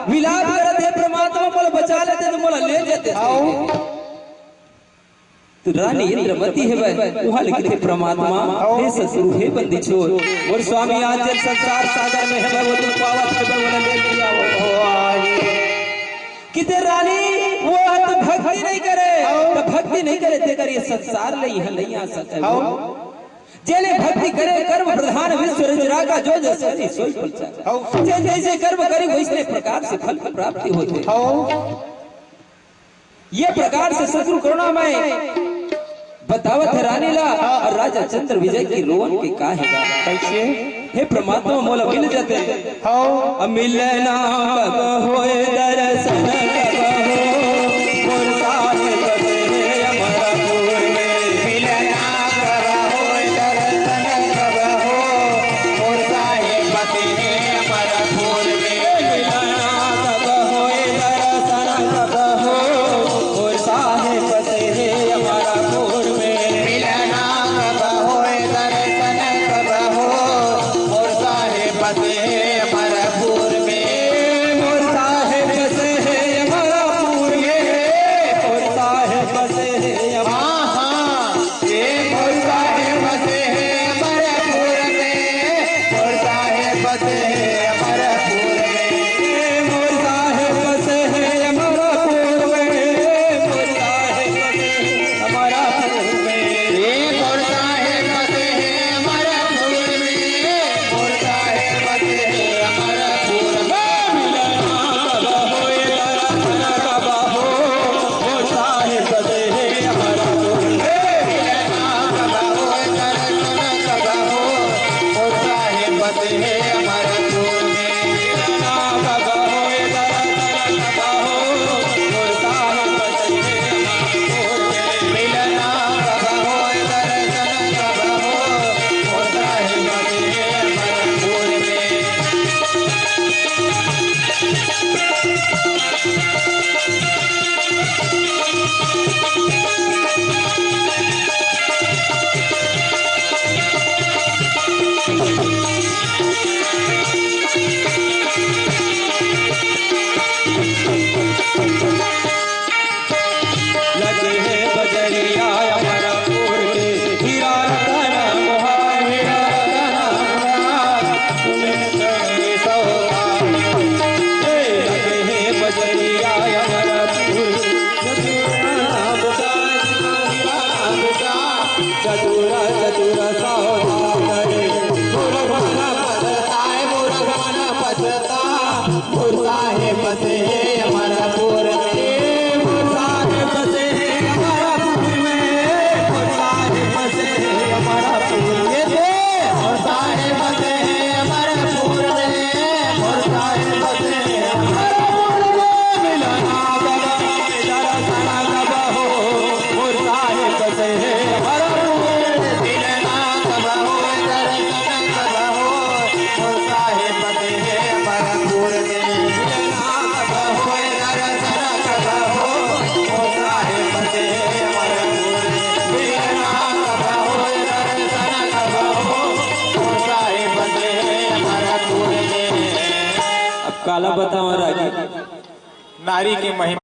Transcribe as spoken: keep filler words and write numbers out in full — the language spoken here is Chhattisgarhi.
विलाप करत हे, "परमात्मा मोला बचा लेते त मोला ले जाते।" हव। त रानी इंद्रमती हवय, उहाँ ले कथे, "परमात्मा, हव। हे सतगुरु, हे बंदी छोर, मोर स्वामी आज जेन संसार सागर में हवय, वो तुम पावत हवय, ओला ले लिया हो।" कथे रानी, वो ह त भक्ति नइ करे, हव। त भक्ति नइ करे, तेकर ये संसार ले इहाँ नइ आ सकय। हव। जेने भक्ति करे कर्म प्रधान विश्व रचराका, जो जस करी सोई फल चाखा। हव। जेन जइसे कर्म करी वइसने प्रकार से फल की प्राप्ति होथे। हव। ये प्रकार से सतगुरु करुणामय बतावत हे रानी ला, हाँ। अउ राजा चंद्र विजय के रोवन के का हे गा। कइसे? हे परमात्मा मोला मिल जाते। हव। अब मिलना कब होय दर्शन कब हो, मोर साहेब तेरे अमरपुर में। मिलना कब होय दर्शन कब हो, मोर साहेब तेरे अमरपुर में। मिलना कब होय दर्शन कब हो, मोर साहेब तेरे अमरपुर में। मिलना कब होय दर्शन कब हो, मोर साहेब तेरे अमरपुर में। मोर साहेब तेरे अमरपुर में, मोर साहेब तेरे अमर- हाँ, हाँ। ए मोर साहेब तेरे अमरपुर में, मोर साहेब तेरे अमरपुर में। ए मोर साहेब तेरे अमरपुर में, मोर साहेब तेरे अमरपुर में। ए मोर साहेब तेरे अमरपुर में, मोर साहेब तेरे अमरपुर में। मिलना कब होय दर्शन कब हो, मोर साहेब तेरे अमरपुर में। लगे हे बजरिया अमरपुर के, हीरा रतन मोहार, हीरा रतन मोहार। ए, लगे हे बजरिया अमरपुर, चतुर चतुर सौदागर, मूरख मन पछताए, मूरख मन पछता। मोर साहेब बसे हे अमरपुर में, मोर साहेब बसे हे अमरपुर में, मोर साहेब बसे हे अमरपुर में। मोर साहेब बसे हे अमरपुर में, मोर साहेब बसे हे अमरपुर में। मिलना कब होय दर्शन कब हो, मोर साहेब बसे हे अमरपुर में। मिलना कब होय दर्शन कब हो, मोर साहेब बसे हे अमरपुर में। मिलना कब होय दर्शन कब हो, मोर साहेब बसे हे अमरपुर में। मिलना कब होय दर्शन कब हो, मोर साहेब बसे हे अमरपुर में। अब काला बतावं रागी। नारी के महिमा।